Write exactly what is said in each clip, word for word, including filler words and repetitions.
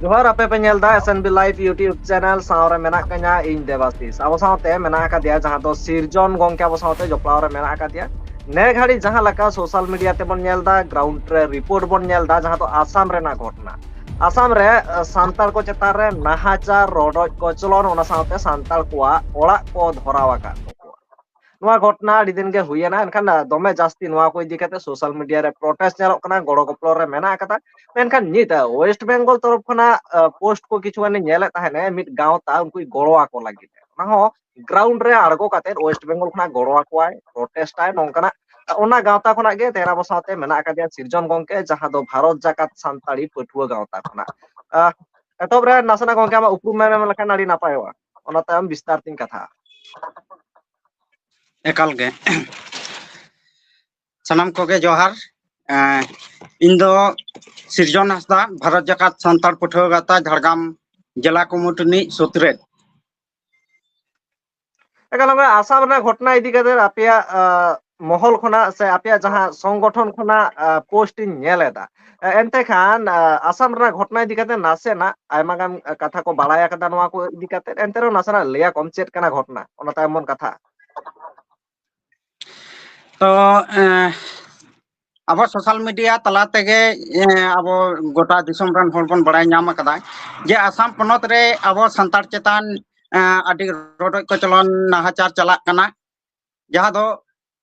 ᱡᱚᱦᱟᱨ, ᱟᱯᱮ ᱯᱮ ᱧᱮᱞ ᱮᱫᱟ S N B Live YouTube channel, ᱥᱟᱶ ᱨᱮ ᱢᱮᱱᱟᱜ ᱠᱟᱹᱧᱟ ᱤᱧ ᱫᱮᱵᱟᱥᱤᱥ᱾ ᱟᱵᱚ ᱥᱟᱶᱛᱮ ᱢᱮᱱᱟᱜ ᱟᱠᱟᱫᱮᱭᱟ ᱡᱟᱦᱟᱸ ᱫᱚ ᱥᱤᱨᱡᱚᱱ ᱜᱚᱝᱠᱮ, ᱟᱵᱚ ᱥᱟᱶᱛᱮ ᱡᱚᱯᱲᱟᱣ ᱨᱮ ᱢᱮᱱᱟᱜ ᱟᱠᱟᱫᱮᱭᱟ᱾ ᱱᱮ ᱜᱷᱟᱹᱲᱤᱡ ᱡᱟᱦᱟᱸ ᱞᱮᱠᱟ social media ᱛᱮᱵᱚᱱ ᱧᱮᱞ ᱮᱫᱟ, ground ᱨᱮ report ᱵᱚᱱ ᱧᱮᱞ ᱮᱫᱟ, ᱡᱟᱦᱟᱸ ᱫᱚ ᱟᱥᱟᱢ ᱨᱮᱱᱟᱜ ᱜᱷᱚᱴᱚᱱᱟ, ᱟᱥᱟᱢ ᱨᱮ ᱥᱟᱱᱛᱟᱲ ᱠᱚ ᱪᱮᱛᱟᱱ ᱨᱮ ᱱᱟᱦᱟᱪᱟᱨ, ᱨᱚᱰᱚᱡ ᱠᱚᱪᱞᱚᱱ, ᱚᱱᱟ ᱥᱟᱶᱛᱮ ᱥᱟᱱᱛᱟᱲ ᱠᱚᱣᱟᱜ ᱚᱲᱟᱜ ᱠᱚ ᱫᱷᱚᱨᱟᱣ ᱟᱠᱟᱫ ᱛᱟᱠᱚᱣᱟ᱾ ᱱᱚᱣᱟ ᱜᱷᱚᱴᱚᱱᱟ ᱟᱹᱰᱤ ᱫᱤᱱ ᱜᱮ ᱦᱩᱭᱮᱱᱟ, ᱮᱱᱠᱷᱟᱱ ᱫᱚᱢᱮ ᱡᱟᱹᱥᱛᱤ ᱱᱚᱣᱟ ᱠᱚ ᱤᱫᱤ ᱠᱟᱛᱮ social media ᱨᱮ protest ᱧᱮᱞᱚᱜ ᱠᱟᱱᱟ, ᱜᱚᱲᱚ ᱜᱚᱯᱚᱲᱚ ᱨᱮ ᱢᱮᱱᱟᱜ ᱟᱠᱟᱫᱟ᱾ ᱢᱮᱱᱠᱷᱟᱱ ᱱᱤᱛ West Bengal ᱛᱚᱨᱚᱯ ᱠᱷᱚᱱᱟᱜ post ᱠᱚ ᱠᱤᱪᱷᱩ ᱜᱟᱱᱤᱧ ᱧᱮᱞᱮᱫ ᱛᱟᱦᱮᱸᱱᱟ, ᱢᱤᱫ ᱜᱟᱶᱛᱟ ᱩᱱᱠᱩᱭ ᱜᱚᱲᱚ ᱟᱠᱚ ᱞᱟᱹᱜᱤᱫ, ᱚᱱᱟ ᱦᱚᱸ ground ᱨᱮ ᱟᱬᱜᱚ ᱠᱟᱛᱮ West Bengal ᱠᱷᱚᱱᱟᱜ ᱜᱚᱲᱚ ᱟᱠᱚᱣᱟᱭ, protest ᱟᱭ, ᱱᱚᱝᱠᱟᱱᱟᱜ ᱚᱱᱟ ᱜᱟᱶᱛᱟ ᱠᱷᱚᱱᱟᱜ ᱜᱮ ᱛᱮᱦᱮᱧ ᱟᱵᱚ ᱥᱟᱶᱛᱮ ᱢᱮᱱᱟᱜ ᱟᱠᱟᱫᱮᱭᱟ ᱥᱤᱨᱡᱚᱱ ᱜᱚᱝᱠᱮ, ᱡᱟᱦᱟᱸ ᱫᱚ ᱵᱷᱟᱨᱚᱛ ᱡᱟᱠᱟᱛ ᱥᱟᱱᱛᱟᱲᱤ ᱯᱟᱹᱴᱷᱩᱣᱟᱹ ᱜᱟᱶᱛᱟ ᱠᱷᱚᱱᱟᱜ᱾ ᱮᱛᱚᱦᱚᱵ ᱨᱮ ᱱᱟᱥᱮᱱᱟᱜ ᱜᱚᱝᱠᱮ ᱟᱢᱟᱜ ᱩᱯᱨᱩᱢ ᱮᱢ ᱮᱢ ᱞᱮᱠᱷᱟᱱ ᱟᱹᱰᱤ ᱱᱟᱯᱟᱭᱚᱜᱼᱟ, ᱚᱱᱟ ᱛᱟᱭᱚᱢ ᱵᱤᱥᱛᱟᱨ ᱛᱤᱧ ᱠᱟᱛᱷᱟᱜᱼᱟ᱾ ᱮᱠᱟᱞ ᱜᱮ᱾ ᱥᱟᱱᱟᱢ ᱠᱚᱜᱮ ᱡᱚᱦᱟᱨ᱾ ᱮᱸ, ᱤᱧ ᱫᱚ ᱥᱤᱨᱡᱚᱱ ᱦᱟᱸᱥᱫᱟ, ᱵᱷᱟᱨᱚᱛ ᱡᱟᱠᱟᱛ ᱥᱟᱱᱛᱟᱲ ᱯᱟᱹᱴᱷᱩᱣᱟᱹ ᱜᱟᱶᱛᱟ, ᱡᱷᱟᱲᱜᱨᱟᱢ ᱡᱮᱞᱟ ᱠᱚᱢᱤᱴᱤ ᱨᱤᱱᱤᱡ ᱥᱩᱛᱨᱮᱫ᱾ ᱮᱠᱟᱞ ᱜᱮ, ᱟᱥᱟᱢ ᱨᱮᱱᱟᱜ ᱜᱷᱚᱴᱚᱱᱟ ᱤᱫᱤ ᱠᱟᱛᱮ ᱟᱯᱮᱭᱟᱜ, ᱟ, ᱢᱚᱦᱚᱞ ᱠᱷᱚᱱᱟᱜ ᱥᱮ ᱟᱯᱮᱭᱟᱜ ᱡᱟᱦᱟᱸ ᱥᱚᱝᱜᱚᱴᱷᱚᱱ ᱠᱷᱚᱱᱟᱜ, ᱟ, post ᱤᱧ ᱧᱮᱞ ᱮᱫᱟ, ᱮ, ᱮᱱᱛᱮ ᱠᱷᱟᱱ, ᱟ, ᱟᱥᱟᱢ ᱨᱮᱱᱟᱜ ᱜᱷᱚᱴᱚᱱᱟ ᱤᱫᱤ ᱠᱟᱛᱮ ᱱᱟᱥᱮᱱᱟᱜ ᱟᱭᱢᱟ ᱜᱟᱱ ᱠᱟᱛᱷᱟ ᱠᱚ ᱵᱟᱲᱟᱭ ᱟᱠᱟᱫᱟ ᱱᱚᱣᱟ ᱠᱚ ᱤᱫᱤ ᱠᱟᱛᱮ, ᱮᱱᱛᱮ ᱨᱮᱦᱚᱸ ᱱᱟᱥᱮᱱᱟᱜ ᱞᱟᱹᱭ ᱟᱠᱚᱢ ᱪᱮᱫ ᱠᱟᱱᱟ ᱜᱷᱚᱴᱚᱱᱟ, ᱚᱱᱟ ᱛᱟᱭᱚᱢ ᱵᱚᱱ ᱠᱟᱛᱷᱟᱜᱼᱟ᱾ ᱛᱚ, ᱮ, ᱟᱵᱚ social media ᱛᱟᱞᱟ ᱛᱮᱜᱮ, ᱮ, ᱟᱵᱚ ᱜᱚᱴᱟ ᱫᱤᱥᱚᱢ ᱨᱮᱱ ᱦᱚᱲ ᱵᱚᱱ ᱵᱟᱲᱟᱭ ᱧᱟᱢ ᱟᱠᱟᱫᱟ ᱡᱮ ᱟᱥᱟᱢ ᱯᱚᱱᱚᱛ ᱨᱮ ᱟᱵᱚ ᱥᱟᱱᱛᱟᱲ ᱪᱮᱛᱟᱱ, ᱮ, ᱟᱹᱰᱤ ᱨᱚᱰᱚᱡ ᱠᱚᱪᱞᱚᱱ, ᱱᱟᱦᱟᱪᱟᱨ ᱪᱟᱞᱟᱜ ᱠᱟᱱᱟ, ᱡᱟᱦᱟᱸ ᱫᱚ,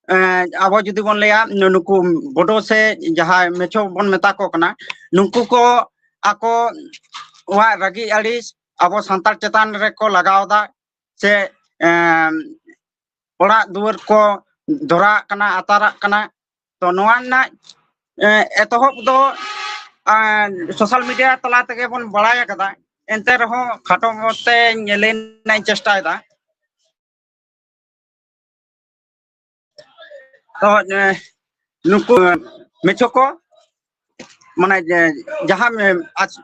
ᱮ, ᱟᱵᱚ ᱡᱩᱫᱤ ᱵᱚᱱ ᱞᱟᱹᱭᱟ, ᱱᱩᱠᱩ ᱵᱳᱰᱳ ᱥᱮ ᱡᱟᱦᱟᱸᱭ ᱢᱮᱪᱷᱚ ᱵᱚᱱ ᱢᱮᱛᱟ ᱠᱚ ᱠᱟᱱᱟ, ᱱᱩᱠᱩ ᱠᱚ ᱟᱠᱚᱣᱟᱜ ᱨᱟᱹᱜᱤ ᱟᱹᱲᱤᱥ ᱟᱵᱚ ᱥᱟᱱᱛᱟᱲ ᱪᱮᱛᱟᱱ ᱨᱮᱠᱚ ᱞᱟᱜᱟᱣ ᱮᱫᱟ, ᱥᱮ, ᱮᱢ, ᱚᱲᱟᱜ ᱫᱩᱣᱟᱹᱨ ᱠᱚ ᱫᱷᱚᱨᱟᱣᱟᱜ ᱠᱟᱱᱟ, ᱟᱛᱟᱨᱟᱜ ᱠᱟᱱᱟ᱾ ᱛᱚ ᱱᱚᱣᱟ ᱨᱮᱱᱟᱜ, ᱮ, ᱮᱛᱚᱦᱚᱵ ᱫᱚ, ᱮ, social media ᱛᱟᱞᱟ ᱛᱮᱜᱮ ᱵᱚᱱ ᱵᱟᱲᱟᱭ ᱟᱠᱟᱫᱟ, ᱮᱱᱛᱮ ᱨᱮᱦᱚᱸ ᱠᱷᱟᱴᱚ ᱢᱚᱛᱮ ᱞᱟᱹᱭ ᱨᱮᱱᱟᱜ ᱤᱧ ᱪᱮᱥᱴᱟᱭᱮᱫᱟ᱾ ᱛᱚ, ᱮ, ᱱᱩᱠᱩ ᱢᱮᱪᱷᱚ ᱠᱚ, ᱢᱟᱱᱮ ᱡᱮ ᱡᱟᱦᱟᱸ, ᱮ, ᱟᱡ-,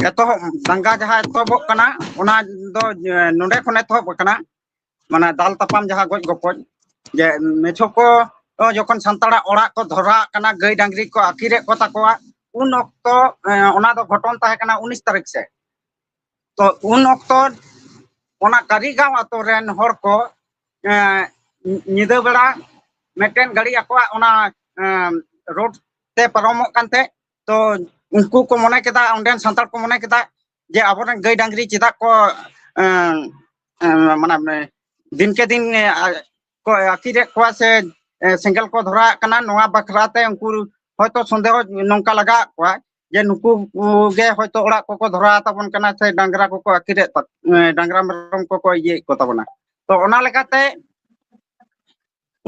ᱮᱛᱚᱦᱚᱵ, ᱫᱟᱝᱜᱟ ᱡᱟᱦᱟᱸ ᱮᱛᱚᱦᱚᱵᱚᱜ ᱠᱟᱱᱟ, ᱚᱱᱟ ᱫᱚ, ᱮ, ᱱᱚᱰᱮ ᱠᱷᱚᱱ ᱮᱛᱚᱦᱚᱵ ᱟᱠᱟᱱᱟ, ᱢᱟᱱᱮ ᱫᱟᱞ ᱛᱟᱯᱟᱢ ᱡᱟᱦᱟᱸ ᱜᱚᱡ ᱜᱚᱯᱚᱡ, ᱡᱮ ᱢᱮᱪᱷᱚ ᱠᱚ ᱡᱚᱠᱷᱚᱱ ᱥᱟᱱᱛᱟᱲᱟᱜ ᱚᱲᱟᱜ ᱠᱚ ᱫᱷᱚᱨᱟᱣᱟᱜ ᱠᱟᱱᱟ, ᱜᱟᱹᱭ ᱰᱟᱝᱨᱤ ᱠᱚ ᱟᱹᱠᱤᱨᱮᱫ ᱠᱚ ᱛᱟᱠᱚᱣᱟ, ᱩᱱ ᱚᱠᱛᱚ, ᱮ, ᱚᱱᱟ ᱫᱚ ᱜᱷᱚᱴᱚᱱ ᱛᱟᱦᱮᱸ ᱠᱟᱱᱟ ᱩᱱᱤᱥ ᱛᱟᱹᱨᱤᱠᱷ ᱥᱮᱫ᱾ ᱛᱚ ᱩᱱ ᱚᱠᱛᱚ ᱚᱱᱟ ᱠᱟᱹᱨᱤᱜᱟᱸᱣ ᱟᱛᱳ ᱨᱮᱱ ᱦᱚᱲ ᱠᱚ, ᱮ, ᱧᱤᱫᱟᱹ ᱵᱮᱲᱟ ᱢᱤᱫᱴᱮᱱ ᱜᱟᱹᱰᱤ ᱟᱠᱚᱣᱟᱜ ᱚᱱᱟ, ᱮ, ᱨᱳᱰ ᱛᱮ ᱯᱟᱨᱚᱢᱚᱜ ᱠᱟᱱ ᱛᱮ, ᱛᱚ ᱩᱱᱠᱩ ᱠᱚ ᱢᱚᱱᱮ ᱠᱮᱫᱟ, ᱚᱸᱰᱮᱱ ᱥᱟᱱᱛᱟᱲ ᱠᱚ ᱢᱚᱱᱮ ᱠᱮᱫᱟ ᱡᱮ ᱟᱵᱚᱨᱮᱱ ᱜᱟᱹᱭ ᱰᱟᱝᱨᱤ ᱪᱮᱫᱟᱜ ᱠᱚ, ᱮ, ᱮ, ᱢᱟᱱᱮ, ᱫᱤᱱᱠᱮ ᱫᱤᱱ, ᱮ, ᱠᱚ ᱟᱹᱠᱤᱨᱮᱫ ᱠᱚᱣᱟ ᱥᱮ, ᱮ, ᱥᱮᱸᱜᱮᱞ ᱠᱚ ᱫᱷᱚᱨᱟᱣᱟᱜ ᱠᱟᱱᱟ, ᱱᱚᱣᱟ ᱵᱟᱠᱷᱨᱟ ᱛᱮ ᱩᱱᱠᱩ ᱦᱚᱭᱛᱚ ᱥᱚᱱᱫᱮᱦᱚ ᱱᱚᱝᱠᱟ ᱞᱟᱜᱟᱣᱟᱫ ᱠᱚᱣᱟ ᱡᱮ ᱱᱩᱠᱩ ᱜᱮ ᱦᱚᱭᱛᱚ ᱚᱲᱟᱜ ᱠᱚᱠᱚ ᱫᱷᱚᱨᱟᱣ ᱛᱟᱵᱚᱱ ᱠᱟᱱᱟ ᱥᱮ ᱰᱟᱝᱨᱟ ᱠᱚᱠᱚ ᱟᱹᱠᱤᱨᱮᱫ ᱛᱟ-, ᱮ, ᱰᱟᱝᱨᱟ ᱢᱮᱨᱚᱢ ᱠᱚᱠᱚ ᱤᱭᱟᱹᱭᱮᱫ ᱠᱚ ᱛᱟᱵᱚᱱᱟ᱾ ᱛᱚ ᱚᱱᱟ ᱞᱮᱠᱟᱛᱮ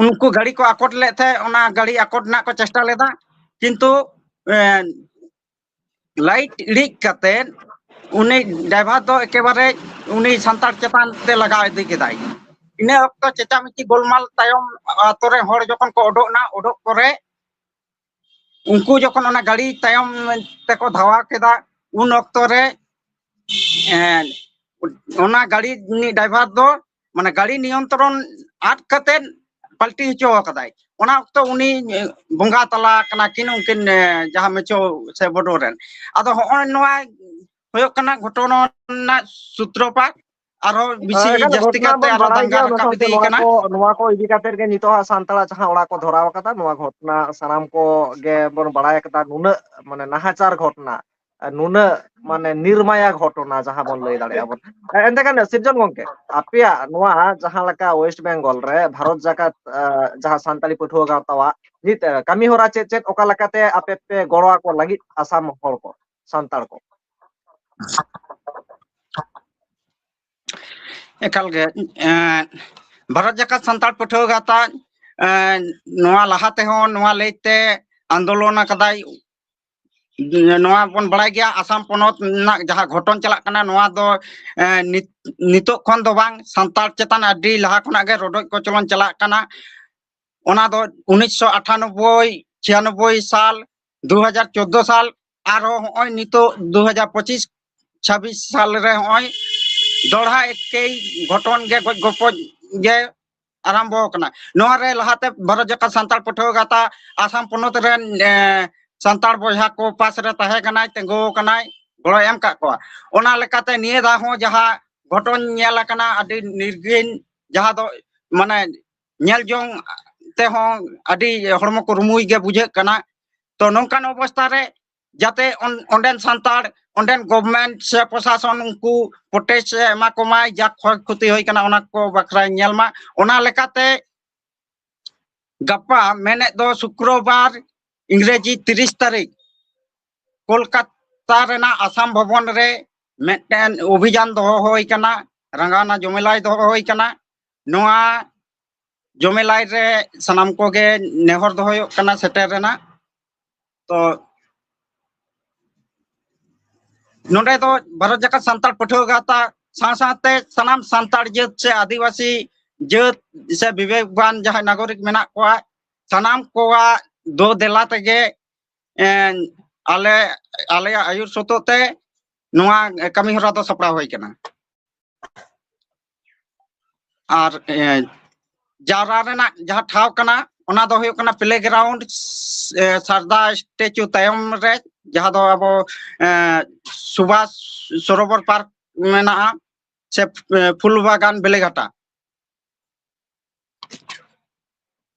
ᱩᱱᱠᱩ ᱜᱟᱹᱰᱤ ᱠᱚ ᱟᱠᱚᱴ ᱞᱮᱫ ᱛᱮ ᱚᱱᱟ ᱜᱟᱹᱰᱤ ᱟᱠᱚᱴ ᱨᱮᱱᱟᱜ ᱠᱚ ᱪᱮᱥᱴᱟ ᱞᱮᱫᱟ, ᱠᱤᱱᱛᱩ, ᱮ, ᱞᱟᱭᱤᱴ ᱤᱲᱤᱡ ᱠᱟᱛᱮ ᱩᱱᱤ ᱰᱨᱟᱭᱵᱷᱟᱨ ᱫᱚ ᱮᱠᱮᱵᱟᱨᱮ ᱩᱱᱤ ᱥᱟᱱᱛᱟᱲ ᱪᱮᱛᱟᱱ ᱛᱮ ᱞᱟᱜᱟᱣ ᱤᱫᱤ ᱠᱮᱫᱟᱭ᱾ ᱤᱱᱟᱹ ᱚᱠᱛᱚ ᱪᱮᱪᱟᱢᱮᱪᱤ ᱜᱳᱞᱢᱟᱞ ᱛᱟᱭᱚᱢ ᱟᱛᱳ ᱨᱮ ᱦᱚᱲ ᱡᱚᱠᱷᱚᱱ ᱠᱚ ᱚᱰᱚᱠ ᱮᱱᱟ, ᱚᱰᱚᱠ ᱯᱚᱨᱮ ᱩᱱᱠᱩ ᱡᱚᱠᱷᱚᱱ ᱚᱱᱟ ᱜᱟᱹᱰᱤ ᱛᱟᱭᱚᱢ ᱛᱮᱠᱚ ᱫᱷᱟᱣᱟ ᱠᱮᱫᱟ, ᱩᱱ ᱚᱠᱛᱚ ᱨᱮ, ᱮ, ᱚᱱᱟ ᱜᱟᱹᱰᱤ ᱨᱤᱱᱤᱡ ᱰᱨᱟᱭᱵᱷᱟᱨ ᱫᱚ ᱢᱟᱱᱮ ᱜᱟᱹᱰᱤ ᱱᱤᱭᱚᱱᱛᱨᱚᱱ ᱟᱫ ᱠᱟᱛᱮ ᱯᱟᱞᱴᱤ ᱦᱚᱪᱚ ᱟᱠᱟᱫᱟᱭ᱾ ᱚᱱᱟ ᱚᱠᱛᱚ ᱩᱱᱤ, ᱮ, ᱵᱚᱸᱜᱟ ᱛᱟᱞᱟ ᱠᱟᱱᱟ ᱠᱤᱱ ᱩᱱᱠᱤᱱ, ᱮ, ᱡᱟᱦᱟᱸ ᱢᱮᱪᱚ ᱥᱮ ᱵᱚᱰᱚ ᱨᱮᱱ᱾ ᱟᱫᱚ ᱦᱚᱸᱜᱼᱚᱭ ᱱᱚᱣᱟ ᱦᱩᱭᱩᱜ ᱠᱟᱱᱟ ᱜᱷᱚᱴᱚᱱᱟ ᱨᱮᱱᱟᱜ ᱥᱩᱛᱨᱚᱯᱟᱛ᱾ ᱟᱨᱦᱚᱸ ᱵᱮᱥᱤ ᱮᱠᱟᱞ ᱡᱟᱹᱥᱛᱤ ᱜᱷᱚᱴᱚᱱᱟ ᱠᱟᱭᱛᱮ ᱵᱚᱱ ᱟᱨᱦᱚᱸ ᱵᱟᱲᱟᱭ ᱫᱟᱝᱜᱟ ᱜᱮᱭᱟ, ᱚᱱᱟ ᱨᱟᱠᱟᱵ ᱥᱟᱶᱛᱮ ᱤᱫᱤ ᱱᱚᱣᱟ ᱠᱟᱱᱟ᱾ ᱠᱚ, ᱱᱚᱣᱟ ᱠᱚ ᱤᱫᱤ ᱠᱟᱛᱮ ᱜᱮ ᱱᱤᱛᱚᱜ ᱦᱟᱸᱜ ᱥᱟᱱᱛᱟᱲᱟᱜ ᱡᱟᱦᱟᱸ ᱚᱲᱟᱜ ᱠᱚ ᱫᱷᱚᱨᱟᱣ ᱟᱠᱟᱫᱟ, ᱱᱚᱣᱟ ᱜᱷᱚᱴᱚᱱᱟ ᱥᱟᱱᱟᱢ ᱠᱚ ᱜᱮ ᱵᱚᱱ ᱵᱟᱲᱟᱭ ᱟᱠᱟᱫᱟ᱾ ᱱᱩᱱᱟᱹᱜ ᱢᱟᱱᱮ ᱱᱟᱦᱟᱪᱟᱨ ᱜᱷᱚᱴᱚᱱᱟ, ᱱᱩᱱᱟᱹᱜ ᱢᱟᱱᱮ ᱱᱤᱨᱢᱟᱭᱟ ᱜᱷᱚᱴᱚᱱᱟ ᱡᱟᱦᱟᱸ ᱵᱚᱱ ᱞᱟᱹᱭ ᱫᱟᱲᱮᱭᱟᱜᱼᱟ ᱵᱚᱱ᱾ ᱮᱱᱛᱮ ᱠᱷᱟᱱ ᱥᱤᱨᱡᱚᱱ ᱜᱚᱝᱠᱮ, ᱟᱯᱮᱭᱟᱜ ᱱᱚᱣᱟ ᱡᱟᱦᱟᱸ ᱞᱮᱠᱟ ᱳᱭᱮᱥᱴ ᱵᱮᱝᱜᱚᱞ ᱨᱮ ᱵᱷᱟᱨᱚᱛ ᱡᱟᱠᱟᱛ, ᱟ, ᱡᱟᱦᱟᱸ ᱥᱟᱱᱛᱟᱲᱤ ᱯᱟᱹᱴᱷᱩᱣᱟᱹ ᱜᱟᱶᱛᱟᱣᱟᱜ ᱱᱤᱛ, ᱟ, ᱠᱟᱹᱢᱤ ᱦᱚᱨᱟ ᱪᱮᱫ ᱪᱮᱫ, ᱚᱠᱟ ᱞᱮᱠᱟᱛᱮ ᱟᱯᱮ ᱯᱮ ᱜᱚᱲᱚ ᱟᱠᱚ ᱞᱟᱹᱜᱤᱫ ᱟᱥᱟᱢ ᱦᱚᱲ ᱠᱚ, ᱥᱟᱱᱛᱟᱲ ᱠᱚ? ᱮᱠᱟᱞ ᱜᱮ, ᱮᱸ, ᱵᱷᱟᱨᱚᱛ ᱡᱟᱠᱟᱛ ᱥᱟᱱᱛᱟᱲ ᱯᱟᱹᱴᱷᱩᱣᱟᱹ ᱜᱟᱶᱛᱟ, ᱮᱸ, ᱱᱚᱣᱟ ᱞᱟᱦᱟ ᱛᱮᱦᱚᱸ ᱱᱚᱣᱟ ᱞᱟᱹᱭᱛᱮ ᱟᱱᱫᱳᱞᱚᱱ ᱟᱠᱟᱫᱟᱭ᱾ ᱱᱚᱣᱟ ᱵᱚᱱ ᱵᱟᱲᱟᱭ ᱜᱮᱭᱟ, ᱟᱥᱟᱢ ᱯᱚᱱᱚᱛ ᱨᱮᱱᱟᱜ ᱡᱟᱦᱟᱸ ᱜᱷᱚᱴᱚᱱ ᱪᱟᱞᱟᱜ ᱠᱟᱱᱟ, ᱱᱚᱣᱟ ᱫᱚ, ᱮᱸ, ᱱᱤᱛ-, ᱱᱤᱛᱚᱜ ᱠᱷᱚᱱ ᱫᱚ ᱵᱟᱝ, ᱥᱟᱱᱛᱟᱲ ᱪᱮᱛᱟᱱ ᱟᱹᱰᱤ ᱞᱟᱦᱟ ᱠᱷᱚᱱᱟᱜ ᱜᱮ ᱨᱚᱰᱚᱡ ᱠᱚᱪᱞᱚᱱ ᱪᱟᱞᱟᱜ ᱠᱟᱱᱟ᱾ ᱚᱱᱟ ᱫᱚ ᱩᱱᱤᱥᱥᱚ ᱟᱴᱷᱟᱱᱚᱵᱵᱳᱭ, ᱪᱷᱤᱭᱟᱱᱚᱵᱵᱳᱭ ᱥᱟᱞ, ᱫᱩ ᱦᱟᱡᱟᱨ ᱪᱳᱫᱽᱫᱳ ᱥᱟᱞ, ᱟᱨᱦᱚᱸ ᱦᱚᱸᱜᱼᱚᱭ ᱱᱤᱛᱚᱜ ᱫᱩ ᱦᱟᱡᱟᱨ ᱯᱚᱸᱪᱤᱥ ᱪᱷᱟᱵᱵᱤᱥ ᱥᱟᱞ ᱨᱮ ᱦᱚᱸᱜᱼᱚᱭ ᱫᱚᱲᱦᱟ ᱮᱠᱮᱭ ᱜᱷᱚᱴᱚᱱ ᱜᱮ, ᱜᱚᱡ ᱜᱚᱯᱚᱡ ᱜᱮ ᱟᱨᱟᱢᱵᱚ ᱟᱠᱟᱱᱟ᱾ ᱱᱚᱣᱟ ᱨᱮ ᱞᱟᱦᱟᱛᱮ ᱵᱷᱟᱨᱚᱛ ᱡᱟᱠᱟᱛ ᱥᱟᱱᱛᱟᱲ ᱯᱟᱹᱴᱷᱩᱣᱟᱹ ᱜᱟᱶᱛᱟ ᱟᱥᱟᱢ ᱯᱚᱱᱚᱛ ᱨᱮᱱ, ᱮ, ᱥᱟᱱᱛᱟᱲ ᱵᱚᱭᱦᱟ ᱠᱚ ᱯᱟᱥ ᱨᱮ ᱛᱟᱦᱮᱸ ᱠᱟᱱᱟᱭ, ᱛᱤᱸᱜᱩ ᱟᱠᱟᱱᱟᱭ, ᱜᱚᱲᱚᱭ ᱮᱢ ᱠᱟᱜ ᱠᱚᱣᱟ᱾ ᱚᱱᱟ ᱞᱮᱠᱟᱛᱮ ᱱᱤᱭᱟᱹ ᱫᱷᱟᱣ ᱦᱚᱸ ᱡᱟᱦᱟᱸ ᱜᱷᱚᱴᱚᱱ ᱧᱮᱞ ᱟᱠᱟᱱᱟ, ᱟᱹᱰᱤ ᱱᱤᱨᱜᱷᱤᱱ, ᱡᱟᱦᱟᱸ ᱫᱚ ᱢᱟᱱᱮ ᱧᱮᱞ ᱡᱚᱝ ᱛᱮᱦᱚᱸ ᱟᱹᱰᱤ ᱦᱚᱲᱢᱚ ᱠᱚ ᱨᱩᱢᱩᱭ ᱜᱮ ᱵᱩᱡᱷᱟᱹᱜ ᱠᱟᱱᱟ᱾ ᱛᱚ ᱱᱚᱝᱠᱟᱱ ᱚᱵᱚᱥᱛᱷᱟ ᱨᱮ ᱡᱟᱛᱮ ᱚᱱ-, ᱚᱸᱰᱮᱱ ᱥᱟᱱᱛᱟᱲ, ᱚᱸᱰᱮᱱ ᱜᱚᱵᱷᱢᱮᱱᱴ ᱥᱮ ᱯᱨᱚᱥᱟᱥᱚᱱ ᱩᱱᱠᱩ ᱯᱨᱚᱴᱮᱥᱴ ᱮ ᱮᱢᱟ ᱠᱚᱢᱟᱭ, ᱡᱟ ᱠᱷᱚᱭ ᱠᱷᱚᱛᱤ ᱦᱩᱭ ᱠᱟᱱᱟ ᱚᱱᱟ ᱠᱚ ᱵᱟᱠᱷᱨᱟᱭ ᱧᱮᱞ ᱢᱟ᱾ ᱚᱱᱟ ᱞᱮᱠᱟᱛᱮ ᱜᱟᱯᱟ ᱢᱮᱱᱮᱫ ᱫᱚ ᱥᱩᱠᱨᱚᱵᱟᱨ, ᱤᱝᱨᱮᱡᱤ ᱛᱤᱨᱤᱥ ᱛᱟᱹᱨᱤᱠᱷ, ᱠᱳᱞᱠᱟᱛᱟ ᱨᱮᱱᱟᱜ ᱟᱥᱟᱢ ᱵᱷᱚᱵᱚᱱ ᱨᱮ ᱢᱤᱫᱴᱮᱱ ᱚᱵᱷᱤᱡᱟᱱ ᱫᱚᱦᱚ ᱦᱩᱭ ᱠᱟᱱᱟ, ᱨᱟᱸᱜᱟᱣᱱᱟ ᱡᱚᱢᱮᱞᱟᱭ ᱫᱚᱦᱚ ᱦᱩᱭ ᱠᱟᱱᱟ᱾ ᱱᱚᱣᱟ ᱡᱚᱢᱮᱞᱟᱭ ᱨᱮ ᱥᱟᱱᱟᱢ ᱠᱚᱜᱮ ᱱᱮᱦᱚᱨ ᱫᱚᱦᱚᱭᱚᱜ ᱠᱟᱱᱟ ᱥᱮᱴᱮᱨ ᱨᱮᱱᱟᱜ᱾ ᱛᱚ ᱱᱚᱰᱮ ᱫᱚ ᱵᱷᱟᱨᱚᱛ ᱡᱟᱠᱟᱛ ᱥᱟᱱᱛᱟᱲ ᱯᱟᱹᱴᱷᱩᱣᱟᱹ ᱜᱟᱶᱛᱟ ᱥᱟᱶ ᱥᱟᱶᱛᱮ ᱥᱟᱱᱟᱢ ᱥᱟᱱᱛᱟᱲ ᱡᱟᱹᱛ ᱥᱮ ᱟᱹᱫᱤᱵᱟᱹᱥᱤ ᱡᱟᱹᱛ ᱥᱮ ᱵᱤᱵᱮᱠᱵᱟᱱ ᱡᱟᱦᱟᱸᱭ ᱱᱟᱜᱚᱨᱤᱠ ᱢᱮᱱᱟᱜ ᱠᱚᱣᱟ, ᱥᱟᱱᱟᱢ ᱠᱚᱣᱟᱜ ᱫᱳ ᱫᱮᱞᱟ ᱛᱮᱜᱮ, ᱮᱸ, ᱟᱞᱮ, ᱟᱞᱮᱭᱟᱜ ᱟᱹᱭᱩᱨ ᱥᱚᱛᱚᱜ ᱛᱮ ᱱᱚᱣᱟ ᱠᱟᱹᱢᱤ ᱦᱚᱨᱟ ᱫᱚ ᱥᱟᱯᱲᱟᱣ ᱦᱩᱭ ᱠᱟᱱᱟ᱾ ᱟᱨ, ᱮᱸ, ᱡᱟᱣᱨᱟ ᱨᱮᱱᱟᱜ ᱡᱟᱦᱟᱸ ᱴᱷᱟᱶ ᱠᱟᱱᱟ, ᱚᱱᱟ ᱫᱚ ᱦᱩᱭᱩᱜ ᱠᱟᱱᱟ ᱯᱞᱮ ᱜᱨᱟᱣᱩᱱᱰ, ᱮ, ᱥᱟᱨᱫᱟ ᱥᱴᱮᱪᱩ ᱛᱟᱭᱚᱢ ᱨᱮ, ᱡᱟᱦᱟᱸ ᱫᱚ ᱟᱵᱚ, ᱮ, ᱥᱩᱵᱷᱟᱥ ᱥᱚᱨᱳᱵᱚᱨ ᱯᱟᱨᱠ ᱢᱮᱱᱟᱜᱼᱟ, ᱥᱮ, ᱮ, ᱯᱷᱩᱞ ᱵᱟᱜᱟᱱ ᱵᱮᱞᱮᱜᱷᱟᱴᱟ᱾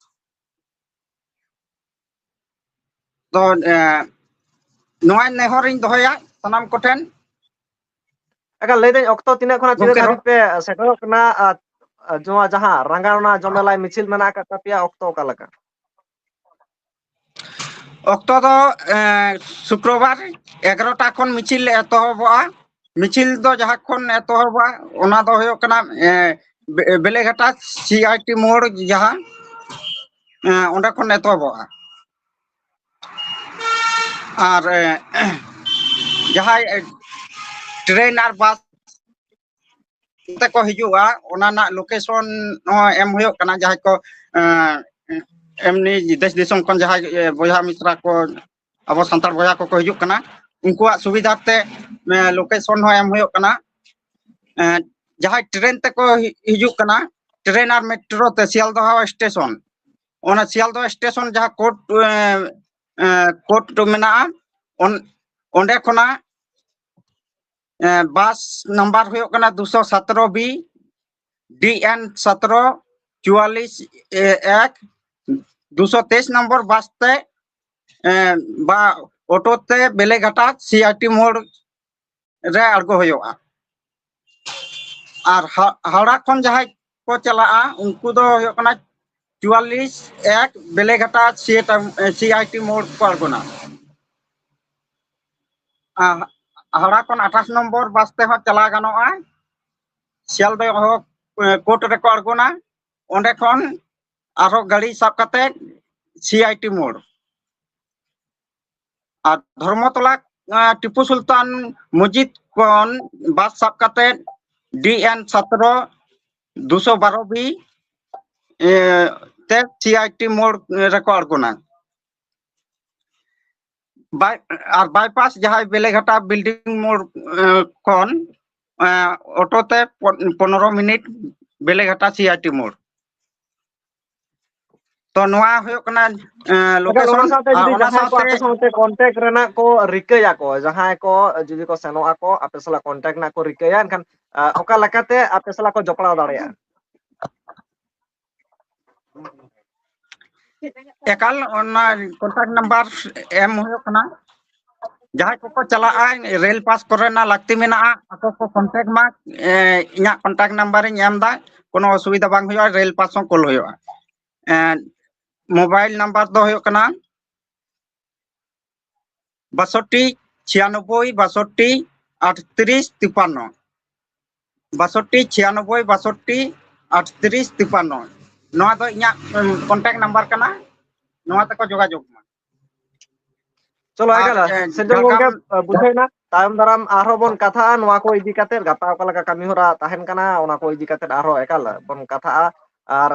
ᱛᱚ, ᱮ, ᱱᱚᱣᱟ ᱱᱮᱦᱚᱨᱤᱧ ᱫᱚᱦᱚᱭᱟ ᱥᱟᱱᱟᱢ ᱠᱚᱴᱷᱮᱱ᱾ ᱮᱠᱟᱞ, ᱞᱟᱹᱭᱫᱟᱹᱧ, ᱚᱠᱛᱚ ᱛᱤᱱᱟᱹᱜ ᱠᱷᱚᱱᱟᱜ ᱛᱤᱱᱟᱹᱜ ᱜᱚᱢᱠᱮ, ᱫᱷᱟᱹᱵᱤᱡ ᱨᱚᱲ ᱯᱮ ᱥᱮᱴᱮᱨᱚᱜ ᱠᱟᱱᱟ? ᱟᱨ, ᱟᱨ ᱱᱚᱣᱟ ᱡᱟᱦᱟᱸ ᱨᱟᱸᱜᱟᱣᱱᱟ ᱡᱚᱢᱮᱞᱟᱭ ᱢᱤᱪᱷᱤᱞ ᱢᱮᱱᱟᱜ ᱟᱠᱟᱫ ᱛᱟᱯᱮᱭᱟ, ᱚᱠᱛᱚ ᱚᱠᱟ ᱞᱮᱠᱟ? ᱚᱠᱛᱚ ᱫᱚ, ᱮ, ᱥᱩᱠᱨᱚᱵᱟᱨ ᱮᱜᱟᱨᱚᱴᱟ ᱠᱷᱚᱱ ᱢᱤᱪᱷᱤᱞ ᱞᱮ ᱮᱛᱚᱦᱚᱵᱚᱜᱼᱟ᱾ ᱢᱤᱪᱷᱤᱞ ᱫᱚ ᱡᱟᱦᱟᱸ ᱠᱷᱚᱱ ᱮᱛᱚᱦᱚᱵᱚᱜᱼᱟ, ᱚᱱᱟ ᱫᱚ ᱦᱩᱭᱩᱜ ᱠᱟᱱᱟ, ᱮ, ᱵᱮ-, ᱵᱮᱞᱮᱜᱷᱟᱴᱟ ᱥᱤ ᱟᱭ ᱴᱤ ᱢᱳᱲ ᱡᱟᱦᱟᱸ, ᱮ, ᱚᱸᱰᱮ ᱠᱷᱚᱱ ᱮᱛᱚᱦᱚᱵᱚᱜᱼᱟ᱾ ᱟᱨ, ᱮ, ᱡᱟᱦᱟᱸᱭ, ᱮ, ᱴᱨᱮᱱ ᱟᱨ ᱵᱟᱥ ᱛᱮᱠᱚ ᱦᱤᱡᱩᱜᱼᱟ, ᱚᱱᱟ ᱨᱮᱱᱟᱜ ᱞᱳᱠᱮᱥᱚᱱ ᱦᱚᱸ ᱮᱢ ᱦᱩᱭᱩᱜ ᱠᱟᱱᱟ᱾ ᱡᱟᱦᱟᱸᱭ ᱠᱚ, ᱮ, ᱮᱢᱱᱤ ᱫᱮᱥ ᱫᱤᱥᱚᱢ ᱠᱷᱚᱱ ᱡᱟᱦᱟᱸᱭ, ᱮ, ᱵᱚᱭᱦᱟ ᱢᱤᱥᱨᱟ ᱠᱚ, ᱟᱵᱚ ᱥᱟᱱᱛᱟᱲ ᱵᱚᱭᱦᱟ ᱠᱚᱠᱚ ᱦᱤᱡᱩᱜ ᱠᱟᱱᱟ, ᱩᱱᱠᱩᱣᱟᱜ ᱥᱩᱵᱤᱫᱷᱟ ᱛᱮ, ᱮ, ᱞᱳᱠᱮᱥᱚᱱ ᱦᱚᱸ ᱮᱢ ᱦᱩᱭᱩᱜ ᱠᱟᱱᱟ᱾ ᱮ, ᱡᱟᱦᱟᱸᱭ ᱴᱨᱮᱱ ᱛᱮᱠᱚ ᱦᱤ-, ᱦᱤᱡᱩᱜ ᱠᱟᱱᱟ, ᱴᱨᱮᱱ ᱟᱨ ᱢᱮᱴᱨᱳ ᱛᱮ ᱥᱤᱭᱟᱞᱫᱚᱦ ᱥᱴᱮᱥᱚᱱ, ᱚᱱᱟ ᱥᱤᱭᱟᱞᱫᱚᱦ ᱥᱴᱮᱥᱚᱱ ᱡᱟᱦᱟᱸ ᱠᱳᱨᱴ, ᱮ, ᱠᱳᱰ ᱢᱮᱱᱟᱜᱼᱟ, ᱚᱱ- ᱚᱸᱰᱮ ᱠᱷᱚᱱᱟᱜ ᱵᱟᱥ ᱱᱟᱢᱵᱟᱨ ᱦᱩᱭᱩᱜ ᱠᱟᱱᱟ ᱫᱩᱥᱚ ᱥᱟᱛᱨᱚ ᱵᱤ ᱰᱤ ᱮᱱ ᱥᱟᱛᱨᱚ ᱪᱩᱣᱟᱞᱤᱥ ᱮᱠ, ᱫᱩᱥᱚ ᱛᱮᱭᱤᱥ ᱱᱚᱢᱵᱚᱨ ᱵᱟᱥ ᱛᱮ ᱵᱟ ᱚᱴᱳ ᱛᱮ ᱵᱮᱞᱮᱜᱷᱟᱴᱟ ᱥᱤ ᱟᱭ ᱴᱤ ᱢᱳᱲ ᱨᱮ ᱟᱬᱜᱚ ᱦᱩᱭᱩᱜᱼᱟ᱾ ᱟᱨ ᱦᱟ- ᱦᱟᱣᱲᱟ ᱠᱷᱚᱱ ᱡᱟᱦᱟᱸᱭ ᱠᱚ ᱪᱟᱞᱟᱜᱼᱟ, ᱩᱱᱠᱩ ᱫᱚ ᱦᱩᱭᱩᱜ ᱠᱟᱱᱟ ᱪᱩᱣᱟᱞᱤᱥ ᱮᱠ ᱵᱮᱞᱮᱜᱷᱟᱴᱟ ᱥᱤ ᱟᱭ ᱴᱤ ᱢᱳᱲ ᱠᱚ ᱟᱬᱜᱚᱱᱟ᱾ ᱟᱨ ᱦᱟᱣᱲᱟ ᱠᱷᱚᱱ ᱟᱴᱷᱟᱥ ᱱᱚᱢᱵᱚᱨ ᱵᱟᱥ ᱛᱮᱦᱚᱸ ᱪᱟᱞᱟᱣ ᱜᱟᱱᱚᱜᱼᱟ᱾ ᱥᱤᱭᱟᱞᱫᱟ ᱦᱚᱸ ᱠᱳᱴ ᱨᱮᱠᱚ ᱟᱬᱜᱚᱱᱟ, ᱚᱸᱰᱮ ᱠᱷᱚᱱ ᱟᱨᱦᱚᱸ ᱜᱟᱹᱰᱤ ᱥᱟᱵ ᱠᱟᱛᱮ ᱥᱤ ᱟᱭ ᱴᱤ ᱢᱳᱲ᱾ ᱟᱨ ᱫᱷᱚᱨᱢᱚᱛᱚᱞᱟ ᱴᱤᱯᱩ ᱥᱩᱞᱛᱟᱱ ᱢᱚᱥᱡᱤᱫ ᱠᱷᱚᱱ ᱵᱟᱥ ᱥᱟᱵ ᱠᱟᱛᱮ ᱰᱤ ᱮᱱ ᱥᱟᱛᱨᱚ ᱫᱩᱥᱚ ᱵᱟᱨᱚ ᱵᱤ ᱛᱮ ᱥᱤ ᱟᱭ ᱴᱤ ᱢᱳᱲ ᱨᱮᱠᱚ ᱟᱬᱜᱚᱱᱟ᱾ ᱟᱨ ᱵᱟᱭᱯᱟᱥ ᱡᱟᱦᱟᱸᱭ ᱵᱮᱞᱮᱜᱷᱟᱴᱟ ᱵᱤᱞᱰᱤᱝ ᱢᱳᱲ ᱠᱷᱚᱱ ᱚᱴᱳ ᱛᱮ ᱯᱚᱱᱨᱚ ᱢᱤᱱᱤᱴ ᱵᱮᱞᱮᱜᱷᱟᱴᱟ ᱥᱤ ᱟᱭ ᱴᱤ ᱢᱳᱲ᱾ ᱛᱚ ᱱᱚᱣᱟ ᱦᱩᱭᱩᱜ ᱠᱟᱱᱟ ᱞᱳᱠᱮᱥᱚᱱ᱾ ᱚᱱᱟ ᱥᱟᱶᱛᱮ ᱡᱩᱫᱤ ᱡᱟᱦᱟᱸᱭ ᱠᱚ ᱟᱯᱮ ᱥᱟᱶᱛᱮ ᱠᱚᱱᱴᱟᱠᱴ ᱨᱮᱱᱟᱜ ᱠᱚ ᱨᱤᱠᱟᱹᱭᱟᱠᱚ, ᱡᱟᱦᱟᱸᱭ ᱠᱚ ᱡᱩᱫᱤ ᱠᱚ ᱥᱮᱱᱚᱜ ᱟᱠᱚ ᱟᱯᱮ ᱥᱟᱞᱟᱜ ᱠᱚᱱᱴᱟᱠᱴ ᱨᱮᱱᱟᱜ ᱠᱚ ᱨᱤᱠᱟᱹᱭᱟ, ᱮᱱᱠᱷᱟᱱ ᱚᱠᱟ ᱞᱮᱠᱟᱛᱮ ᱟᱯᱮ ᱥᱟᱞᱟᱜ ᱠᱚ ᱡᱚᱯᱲᱟᱣ ᱫᱟᱲᱮᱭᱟᱜᱼᱟ? ᱮᱠᱟᱞ ᱚᱱᱟ ᱠᱚᱱᱴᱟᱠᱴ ᱱᱟᱢᱵᱟᱨ ᱮᱢ ᱦᱩᱭᱩᱜ ᱠᱟᱱᱟ᱾ ᱡᱟᱦᱟᱸᱭ ᱠᱚᱠᱚ ᱪᱟᱞᱟᱜᱼᱟ, ᱨᱮᱞ ᱯᱟᱥ ᱠᱚᱨᱮᱱᱟᱜ ᱞᱟᱹᱠᱛᱤ ᱢᱮᱱᱟᱜᱼᱟ, ᱟᱠᱚ ᱠᱚ ᱠᱚᱱᱴᱟᱠᱴ ᱢᱟ᱾ ᱤᱧᱟᱹᱜ ᱠᱚᱱᱴᱟᱠᱴ ᱱᱟᱢᱵᱟᱨ ᱤᱧ ᱮᱢ ᱮᱫᱟ, ᱠᱳᱱᱳ ᱚᱥᱩᱵᱤᱫᱷᱟ ᱵᱟᱝ ᱦᱩᱭᱩᱜᱼᱟ, ᱨᱮᱞ ᱯᱟᱥ ᱦᱚᱸ ᱠᱳᱞ ᱦᱩᱭᱩᱜᱼᱟ᱾ ᱢᱳᱵᱟᱭᱤᱞ ᱱᱟᱢᱵᱟᱨ ᱫᱚ ᱦᱩᱭᱩᱜ ᱠᱟᱱᱟ ᱵᱟᱥᱚᱴᱴᱤ ᱪᱷᱤᱭᱟᱱᱚᱵᱵᱳᱭ ᱵᱟᱥᱚᱴᱴᱤ ᱟᱴᱛᱨᱤᱥ ᱛᱤᱯᱟᱱᱱᱚ, ᱵᱟᱥᱚᱴᱴᱤ ᱪᱷᱤᱭᱟᱱᱚᱵᱵᱳᱭ ᱵᱟᱥᱚᱴᱴᱤ ᱟᱴᱛᱨᱤᱥ ᱛᱤᱯᱟᱱᱱᱚ᱾ ᱱᱚᱣᱟ ᱫᱚ ᱤᱧᱟᱹᱜ ᱠᱚᱱᱴᱟᱠᱴ ᱱᱟᱢᱵᱟᱨ ᱠᱟᱱᱟ, ᱱᱚᱣᱟ ᱛᱮᱠᱚ ᱡᱳᱜᱟᱡᱳᱜᱽ ᱢᱟ᱾ ᱪᱚᱞᱚ, ᱮᱠᱟᱞ ᱥᱮᱨᱡᱚᱱ ᱜᱚᱝᱠᱮ, ᱵᱩᱡᱷᱟᱹᱣ ᱮᱱᱟ᱾ ᱛᱟᱭᱚᱢ ᱫᱟᱨᱟᱢ ᱟᱨᱦᱚᱸ ᱵᱚᱱ ᱠᱟᱛᱷᱟᱜᱼᱟ ᱱᱚᱣᱟ ᱠᱚ ᱤᱫᱤ ᱠᱟᱛᱮ, ᱜᱟᱯᱟ ᱚᱠᱟ ᱞᱮᱠᱟ ᱠᱟᱹᱢᱤ ᱦᱚᱨᱟ ᱛᱟᱦᱮᱱ ᱠᱟᱱᱟ, ᱚᱱᱟ ᱠᱚ ᱤᱫᱤ ᱠᱟᱛᱮ ᱟᱨᱦᱚᱸ ᱮᱠᱟᱞ ᱵᱚᱱ ᱠᱟᱛᱷᱟᱜᱼᱟ᱾ ᱟᱨ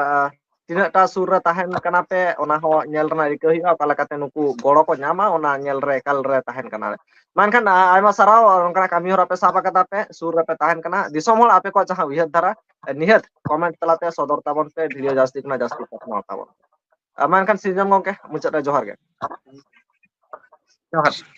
ᱛᱤᱱᱟᱹᱜ ᱴᱟ ᱥᱩᱨ ᱨᱮ ᱛᱟᱦᱮᱱ ᱠᱟᱱᱟ ᱯᱮ, ᱚᱱᱟ ᱦᱚᱸ ᱧᱮᱞ ᱨᱮᱱᱟᱜ ᱨᱤᱠᱟᱹ ᱦᱩᱭᱩᱜᱼᱟ, ᱚᱠᱟ ᱞᱮᱠᱟᱛᱮ ᱱᱩᱠᱩ ᱜᱚᱲᱚ ᱠᱚ ᱧᱟᱢᱟ, ᱚᱱᱟ ᱧᱮᱞ ᱨᱮ ᱮᱠᱟᱞ ᱨᱮ ᱛᱟᱦᱮᱱ ᱠᱟᱱᱟ᱾ ᱢᱟ ᱮᱱᱠᱷᱟᱱ, ᱟ- ᱟᱭᱢᱟ ᱥᱟᱨᱦᱟᱣ, ᱱᱚᱝᱠᱟᱱᱟᱜ ᱠᱟᱹᱢᱤ ᱦᱚᱨᱟ ᱯᱮ ᱥᱟᱵ ᱟᱠᱟᱫᱟ ᱯᱮ, ᱥᱩᱨ ᱨᱮᱯᱮ ᱛᱟᱦᱮᱱ ᱠᱟᱱᱟ᱾ ᱫᱤᱥᱚᱢ ᱦᱚᱲ ᱟᱯᱮ ᱠᱚᱣᱟᱜ ᱡᱟᱦᱟᱸ ᱩᱭᱦᱟᱹᱨ ᱫᱷᱟᱨᱟ, ᱱᱤᱦᱟᱹᱛ ᱠᱚᱢᱮᱱᱴ ᱛᱟᱞᱟᱛᱮ ᱥᱚᱫᱚᱨ ᱛᱟᱵᱚᱱ ᱯᱮ, ᱵᱷᱤᱰᱤᱭᱳ ᱡᱟᱹᱥᱛᱤ ᱠᱷᱚᱱᱟᱜ ᱡᱟᱹᱥᱛᱤ ᱯᱟᱥᱱᱟᱣ ᱛᱟᱵᱚᱱ ᱯᱮ᱾ ᱟ, ᱢᱟ ᱮᱱᱠᱷᱟᱱ ᱥᱤᱨᱡᱚᱱ ᱜᱚᱝᱠᱮ, ᱢᱩᱪᱟᱹᱫ ᱨᱮ ᱡᱚᱦᱟᱨ ᱜᱮ᱾ ᱡᱚᱦᱟᱨ᱾